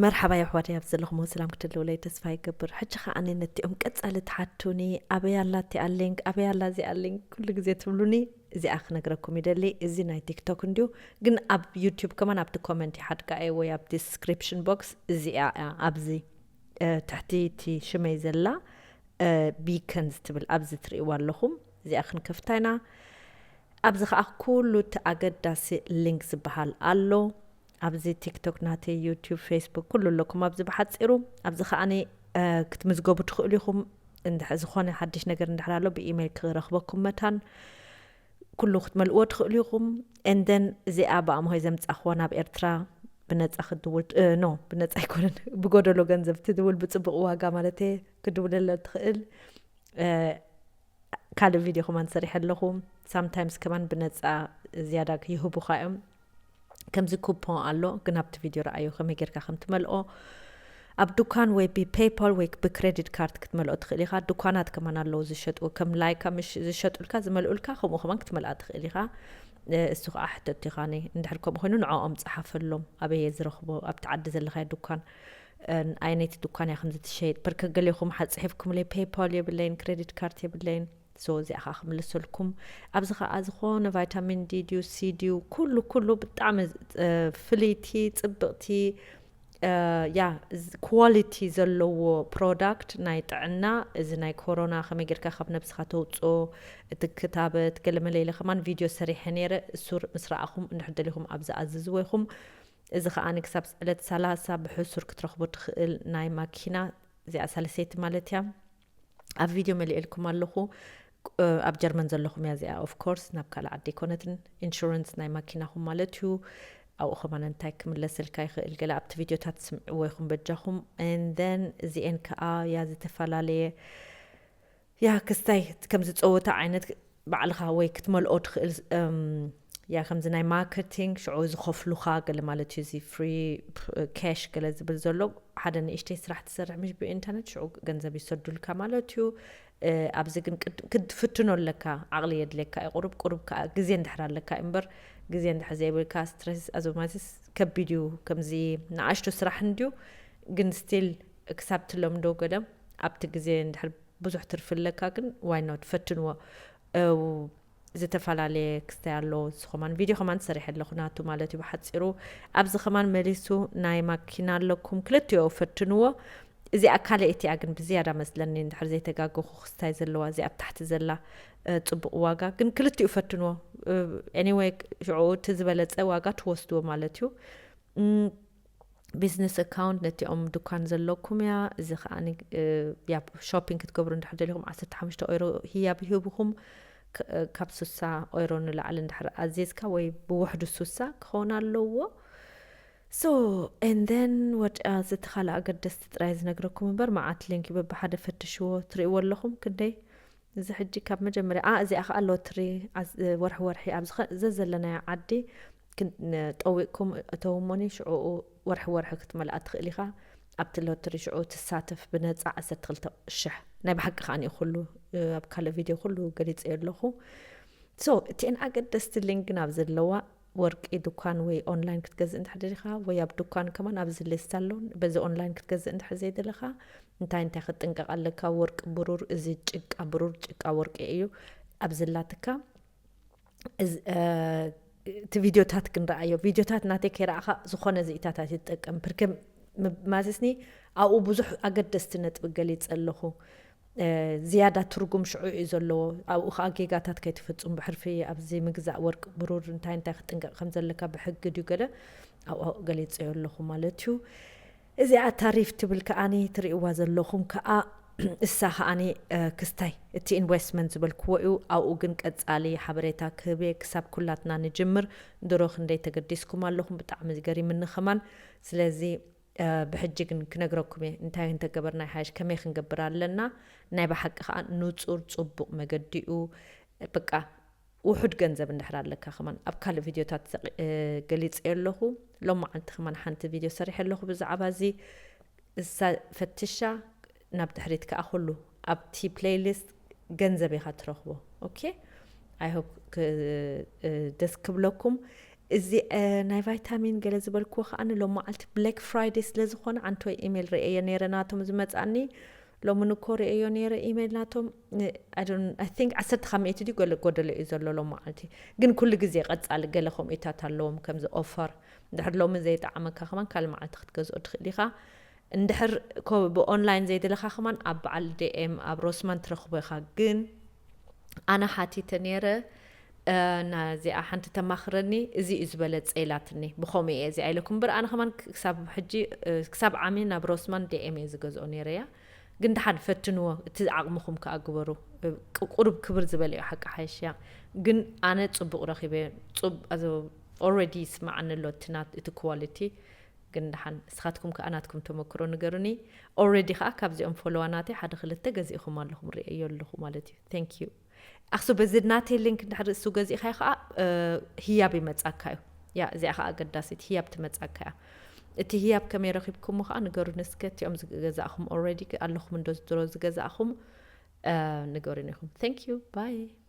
መርሓባ የሕዋተይ፣ ኣብ ዘለኹም ሰላም ክትህልውለይ ተስፋ ይገብር። ሕጂ ኸኣ ነቲኦም ቀጻሊ ትሓቱኒ፣ ኣበይ ኣላ እቲኣ ሊንክ፣ ኣበይ ኣላ እዚኣ ሊንክ ኩሉ ግዜ ትብሉኒ፣ እዚኣ ክነግረኩም ይደሊ። እዚ ናይ ቲክቶክ እንድዩ፣ ግን ኣብ ዩቲዩብ ከማን ኣብቲ ኮመንት ይሓድጋ እየ ወይ ኣብ ዲስክሪፕሽን ቦክስ እዚኣ እያ፣ ኣብዚ እ፣ ትሕቲ እቲ ሽመይ ዘላ እ፣ ቢከንስ ትብል ኣብዚ ትርእይዋ ኣለኹም። እዚኣ ክንከፍታ ኢና። ኣብዚ ኸኣ ኩሉ እቲ ኣገዳሲ ሊንክ ዝበሃል ኣሎ። ኣብዚ ቲክቶክ ናተይ፣ ዩቲዩብ፣ ፌስቡክ ኩሉ ኣለኩም ኣብዚ ብሓጺሩ። ኣብዚ ኸኣኒ እ፣ ክትምዝገቡ ትኽእሉ ኢኹም። እንድሕ-፣ ዝኾነ ሓድሽ ነገር እንድሕር ኣሎ ብኢሜይል ክረኽበኩም መታን ኩሉ ክትመልእዎ ትኽእሉ ኢኹም። And then እዚኣ ብኣምሆይ ዘምጻኽዋ ናብ ኤርትራ ብነጻ ክድውል እ፣ ኖ ብነጻ ኣይኮነን ብጎደሎ ገንዘብ ትድውል ብጽቡቕ ዋጋ ማለት እየ ክድውለለ ትኽእል እ፣ ካልእ ቪድዮ ከማን ሰሪሐ ኣለኹ። ሳምታይምስ ከማን ብነጻ ዝያዳ ይህቡኻ እዮም። ከምዚ ኩፖን ኣሎ፣ ግን ኣብቲ ቪድዮ ረኣዮ ከመይ ጌርካ ከም ትመልኦ። ኣብ ዱካን ወይ ብፔይፓል ወይ ብክሬዲት ካርድ ክትመልኦ ትኽእል ኢኻ። ዱካናት ከማን ኣለዉ ዝሸጡ፣ ከም ላይካ ምሽ ዝሸጡልካ ዝመልኡልካ፣ ከምኡ ከማን ክትመልኣ ትኽእል ኢኻ። እ፣ እሱ ኸዓ ሕተት ኢኻኒ። እንድሕር ከምኡ ኮይኑ ንዕኦም ጸሓፈሎም። ኣበይ እየ ዝረኽቦ? ኣብቲ ዓዲ ዘለኻዮ ዱካን፣ እ፣ ኣየነይቲ ዱካን እያ ከምዚ ትሸይጥ? በርከ ገሌኹም ሓ-፣ ጽሒፍኩምለይ፣ ፔይፓል የብለይን፣ ክሬዲት ካርድ የብለይን። ሶ እዚኣ ኸዓ ክምልሰልኩም። ኣብዚ ኸዓ ዝኾነ ቫይታሚን ዲ ድዩ፣ ሲ ድዩ፣ ኩሉ፣ ኩሉ ብጣዕሚ፣ እ፣ ፍልይቲ፣ ጽብቕቲ፣ እ፣ ያ፣ ዝ-፣ ኳሊቲ ዘለዎ ፕሮዳክት ናይ ጥዕና፣ እዚ ናይ ኮሮና ከመይ ጌርካ ካብ ነብስኻ ተውጽኦ፣ እቲ ክታበት፣ ገለመለ ኢለ ከማን ቪድዮ ሰሪሐ ነይረ። እሱ ምስ ረኣኹም እንድሕር ደሊኹም ኣብዚ ኣዝዝዎ ኢኹም። እዚ ኸኣ ክሳብ ዕለት ሰላሳ ብሕሱር ክትረኽቦ ትኽእል ናይ ማኪና፣ እዚኣ ሳልሰይቲ ማለት እያ። ኣብ ቪድዮ መሊኤልኩም ኣለኹ። እ፣ ኣብ ጀርመን ዘለኹም እያ እዚኣ። ኦፍ ኮርስ ናብ ካልእ ዓዲ ኣይኮነትን። ኢንሹራንስ ናይ ማኪናኹም ማለት እዩ። ኣብኡ ኸማን እንታይ ክምለሰልካ ይኽእል፣ ገለ ኣብቲ ቪድዮታት ስምዕዎ ኢኹም በጃኹም። And then እዚኤን ከኣ ያ ዝተፈላለየ ያ ክስታይ ከምዚ ጸወታ ዓይነት ባዕልኻ ወይ ክትመልኦ ትኽእል፣ እም፣ ያ ከምዚ ናይ ማርኬቲንግ ሽዑ ዝኸፍሉኻ ገለ ማለት እዩ። እዚ ፍሪ ፕ-፣ ካሽ ገለ ዝብል ዘሎ ሓደ ንእሽተይ ስራሕ ትሰርሕ ምሽ ብኢንተርኔት ሽዑ ገንዘብ ይሰዱልካ ማለት እዩ። እ፣ ኣብዚ ግን ቅድ-፣ ክትፍትኖ ኣለካ፣ ዓቕሊ የድልየካ እዩ። ቁሩብ ቁሩብ ከኣ ግዜ እንድሕር ኣለካ እምበር፣ ግዜ እንድሕር ዘይብልካ ስትረስ ኣዞማቲስ ከቢድ እዩ። ከምዚ ንኣሽቱ ስራሕ እንድዩ፣ ግን ስቲል ክሳብ ትለምዶ ገለ ኣብቲ ግዜ እንድሕር ብዙሕ ትርፊ ኣለካ፣ ግን ዋይ ኖት ፈትንዎ። እው፣ ዝተፈላለየ ክስታይ ኣሎ። እዚ ኸማን ቪድዮ ኸማን ሰሪሐ ኣለኹ ናቱ ማለት እዩ ብሓፂሩ። ኣብዚ ኸማን መሊሱ ናይ ማኪና ኣለኩም፣ ክልቲኦ ፈትንዎ። እዚኣ ካልኣይቲ እያ ግን ብዝያዳ መስለኒ፣ እንድሕር ዘይተጋገኹ ክስታይ ዘለዋ፣ እዚኣ ኣብ ታሕቲ ዘላ፣ እ፣ ፅቡቕ ዋጋ፣ ግን ክልቲኡ ፈትንዎ። እ፣ ኤኒወይ፣ ሽዑ እቲ ዝበለፀ ዋጋ ትወስድዎ ማለት እዩ። እም፣ ቢዝነስ ኣካውንት ነቲኦም ዱካን ዘለኩም እያ። እዚ ኸኣ ኒ-፣ እ፣ ያ ሾፒንግ ክትገብሩ እንድሕር ደሊኹም ዓሰርተ ሓሙሽተ ኦይሮ ህያብ ይህብኹም። ክ-፣ እ፣ ካብ ስሳ ኦይሮ ንላዕሊ እንድሕር ኣዚዝካ ወይ ብውሕዱ ስሳ ክኸውን ኣለዎ። So, and then what else? እቲ ካልእ ኣገደስቲ ጥራይ ዝነግረኩም እምበር መዓት ሊንክ በብሓደ ፈትሽዎ ትርእይዎ ኣለኹም ክንደይ። እዚ ሕጂ ካብ መጀመርያ፣ ኣ፣ እዚኣ ኸኣ ሎትሪ ኣዝ-፣ ወርሒ ወርሒ ኣብ ዝኸ-፣ ዘዘለናዮ ዓዲ ክን-፣ ጠዊቕኩም እተውሞኒ ሽዑኡ ወርሒ ወርሒ ክትመልኣ ትኽእል ኢኻ። ኣብቲ ሎትሪ ሽዑ ትሳተፍ ብነጻ ዓሰርተ ክልተ ሽሕ። ናይ ብሓቂ ከኣ ንዩ ኩሉ፣ እ፣ ኣብ ካልእ ቪድዮ ኩሉ ገሊጸዮ ኣለኹ። So፣ እቲኤን ኣገደስቲ ሊንክ ግን ኣብ ዘለዋ ወርቂ ዱኳን ወይ ኦንላይን ክትገዝእ እንድሕር ደሊኻ፣ ወይ ኣብ ዱኳን ከማን ኣብዚ ሊስት ኣሎ። በዚ ኦንላይን ክትገዝእ እንድሕር ዘይደለኻ፣ እንታይ እንታይ ክትጥንቀቕ ኣለካ? ወርቂ ብሩር፣ እዚ ጭቃ ብሩር፣ ጭቃ ወርቂ እዩ። ኣብዚ ላትካ፣ እዚ፣ እ፣ እቲ ቪድዮታት ክንረኣዮ። ቪድዮታት ናተይ ከይረኣኻ ዝኾነ ዝኢታታት ይጠቀም። ብርክ ም-፣ ማለትኒ ኣብኡ ብዙሕ ኣገደስቲ ነጥቢ ገሊጸ ኣለኹ። እ፣ ዝያዳ ትርጉም ሽዑ እዩ ዘለዎ። ኣብኡ ኸኣ ጌጋታት ከይትፍጽሙ ብሕርፊ ኣብዚ ምግዛእ ወርቂ ብሩር እንታይ እንታይ ክትጥንቀቕ ከም ዘለካ ብሕጊ ድዩ ገለ ኣብኡ ገሊጸዮ ኣለኹ ማለት እዩ። እዚኣ ታሪፍ ትብል ከኣኒ ትርእይዋ ዘለኹም ከኣ እሳ ከኣኒ፣ እ፣ ክስታይ እቲ ኢንቨስትመንት ዝበልክዎ እዩ። ኣብኡ ግን ቀጻሊ ሓበሬታ ክህብ እየ ክሳብ ኩላትና ንጅምር። ድሮ ክንደይ ተገዲስኩም ኣለኹም፣ ብጣዕሚ ገሪምኒ ከማን። ስለዚ፣ እ፣ ብሕጂ ግን ክነግረኩም እየ እንታይ እንተገበርና ይሓይሽ፣ ከመይ ክንገብር ኣለና። ናይ ብሓቂ ከኣ ንጹር ጽቡቕ መገዲ እዩ። በቃ ውሑድ ገንዘብ እንድሕር ኣለካ ከማን ኣብ ካልእ ቪድዮታት ሰቂ-፣ እ፣ ገሊጸዮ ኣለኹ። ሎማዓንቲ ከማን ሓንቲ ቪድዮ ሰሪሐ ኣለኹ ብዛዕባ እዚ። እሳ ፈትሻ ናብ ድሕሪት ከኣ ኩሉ ኣብቲ ፕሌይሊስት ገንዘብ ኢኻ ትረኽቦ። ኦኬ? I hope ክ-፣ እ፣ ደስ ክብለኩም። እዚ ናይ ቫይታሚን ገለ ዝበልክዎ ከዓ ንሎም መዓልቲ ብላክ ፍራይደይ ስለ ዝኾነ ዓንተወይ ኢሜል ርእየ ነይረ ናቶም ዝመፅኣኒ። ሎሚ ንኮ ርእዮ ነይረ ኢሜል ናቶም። I think ዓሰርተ ካብ ሚእቲ ድዩ ገለ ጎደሎ እዩ ዘሎ ሎም መዓልቲ። ግን ኩሉ ግዜ ቀፃሊ ገለ ከምኡታት ኣለዎም ከምዚ ኦፈር። እንድሕር ሎሚ ዘይጠዓመካ ከማን ካልእ መዓልቲ ክትገዝኦ ትኽእል ኢኻ። እንድሕር ብኦንላይን ዘይደለኻ ከማን ኣብ በዓል ዲኤም ኣብ ሮስማን ትረኽቦ ኢኻ። ግን ኣነ ሓቲተ ነይረ ናዚኣ ሓንቲ ተማኽረኒ። እዚ እዩ ዝበለ ጸይላትኒ። ብኸምኡ እየ እዚኣ ኢለኩም እምበር ኣነ ከማን ክሳብ ሕጂ ክሳብ ዓሚ ናብ ሮስማን ዲኤም እየ ዝገዝኦ ነይረ እያ። ግን ደሓን ፈትንዎ፣ እቲ ዓቕምኹም ከኣ ግበሩ። ቁሩብ ክብር ዝበለ እዩ ሓቂ ሓይሽ እያ። ግን ኣነ ጽቡቕ ረኺበ። ኦረዲ ይስማዓኒ ኣሎ እቲ ናት እቲ ኳሊቲ። ግን ደሓን ንስኻትኩም ከኣ ናትኩም ተመክሮ ንገሩኒ። ኦረዲ ከኣ ካብዚኦም ፎሎዋ ናተይ ሓደ ክልተ ገዚእኹም ኣለኹም ርእየዮ ኣለኹ ማለት እዩ። Thank you። ኣኽሱ በዚ ናተይ ሊንክ እንድሕር እሱ ገዚእካዮ ከኣ ህያብ ይመጻካ እዩ። ያ እዚኣ ከኣ ኣገዳሲት ህያብ ትመጻካ እያ። እቲ ህያብ ከመይ ረኺብኩሞ ከኣ ንገሩኒ እስከ። እቲኦም ዝገዛእኹም ኦረዲ ኣለኹም እንዶ ድሮ ዝገዛእኹም ንገሩኒ ኢኹም። Thank you። Bye።